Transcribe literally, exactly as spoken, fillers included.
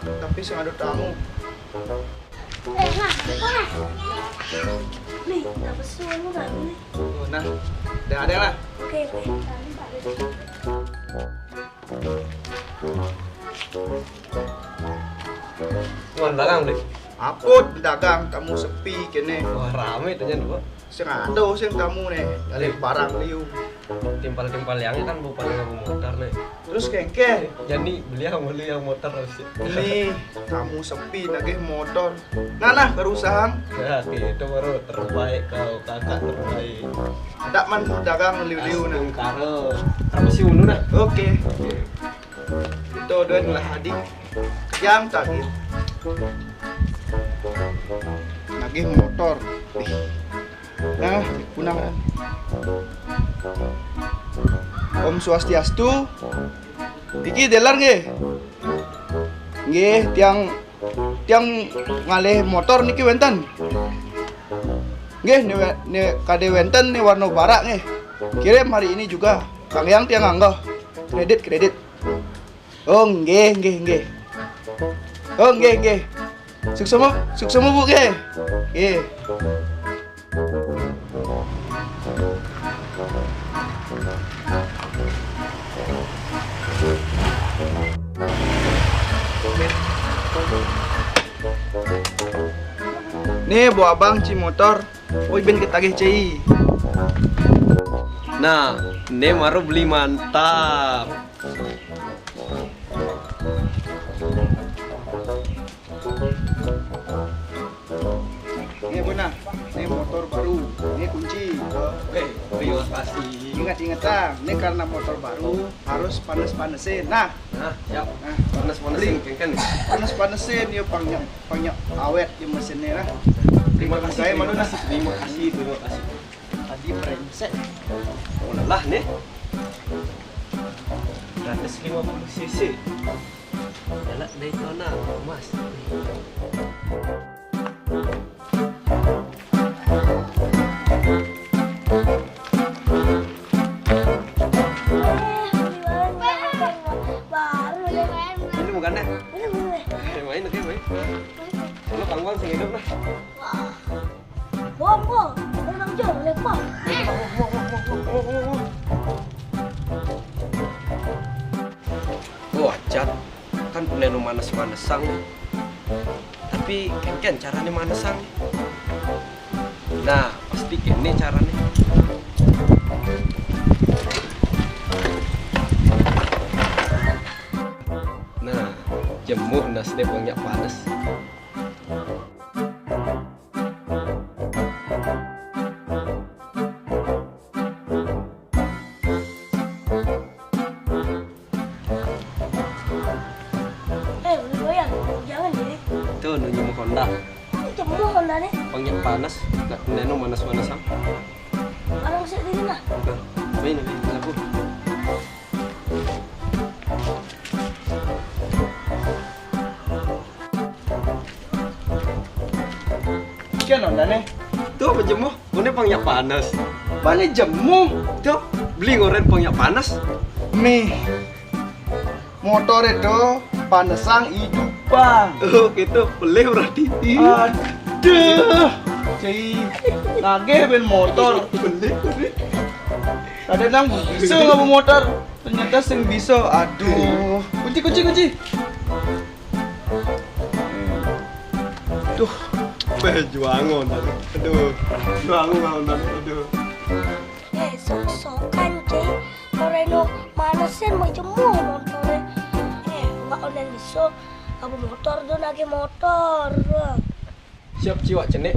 Tapi sing ada tamu. Eh, nah, nah. Nih, tak pesu lu tadi nih. Oh, nah, udah ada lah. Oke, oke. Tadi tak ada. Wan dagang, Bli. Apa dagang, kamu sepi kene? Wah, rame tuh, Jan, Pak. Sing ada sing kamu nih, dari barang liu. Timpal-timpal yang kan bukan yang motor nih. Terus kengke. Jadi beli yang beli yang motor harus. Ini kamu sepi nagih motor. Nah, nah, perusahaan. Ya, oke, itu baru terbaik kau, kakak terbaik. Ada man dagang liu-liu nah. Langsung karo. Kamu sih unu nah. Oke. Oke. Itu doang lah, adik. Yang tadi. Nagih motor. Ih. Nah, punang kan. Om Swastiastu. Iki dealer nggih. Nggih, tiang tiang ngalih motor niki wenten. Nggih, ne, ne kade wenten ne warna barak nggih. Kirim hari ini juga. Kang Yang tiang anggo. Kredit, kredit. Oh, nggih, nggih, nggih. Oh, nggih, nggih. Suksma, suksma Bu nggih. Nggih. Nih, Bu Abang, ci motor. Oi, ben ketagih ci. Nah, ne baru beli mantap. Ini benar, ini motor baru, ini kunci. Oke, terima kasih. Ingat-ingat lah, ini karena motor baru harus panas-panasin. Nah, nah, siap. Nah, panas-panasin, kan? Panas-panasin, yuk, pangnya pangnya awet ya mesinnya lah. Terima kasih, terima kasih, terima kasih. Tadi brengsek. Oh, lelah nih. Gratis lima puluh cc. Galak dari tona, Mas. Baru deh. Ini bukan deh. Ini, ini. Main, oke, main. Lu pangwang sing hidup lah. Bom, bom. Bom, bom, bom. Oh, acan. Kan puneno manes-manesang. Tapi kenken carane manesang. Nah, pasti kene carane. Nah, jemuh nasne wong nyak panes. Eh, lu doyan? Jangan deh. Tuh, nunjuk Honda. Itu mau Honda nih. Pangnya panas, nak neno manas-manas am. Orang sih diri lah. Nah, main lagi, aku. Kian Honda nih. Tuh, apa jemuh? Ngone pangnya panas. Bane jemuh. Tuh, beli ngoren pangnya panas. Nih, motor itu panesang idupan. Oh, gitu. Beli berarti. Aduh. Cai, nagih ben motor. Beli, beli. Ada nang bisa nggak motor? Ternyata sing bisa. Aduh. Kunci, kunci, kunci. Tuh, beh juangon. Aduh, juangon, aduh. Eh, sok-sokan, Cai. Moreno manesin mau jemur motornya. Eh, nggak online besok. Apa motor tuh nagih motor. Siap ciwak cenik.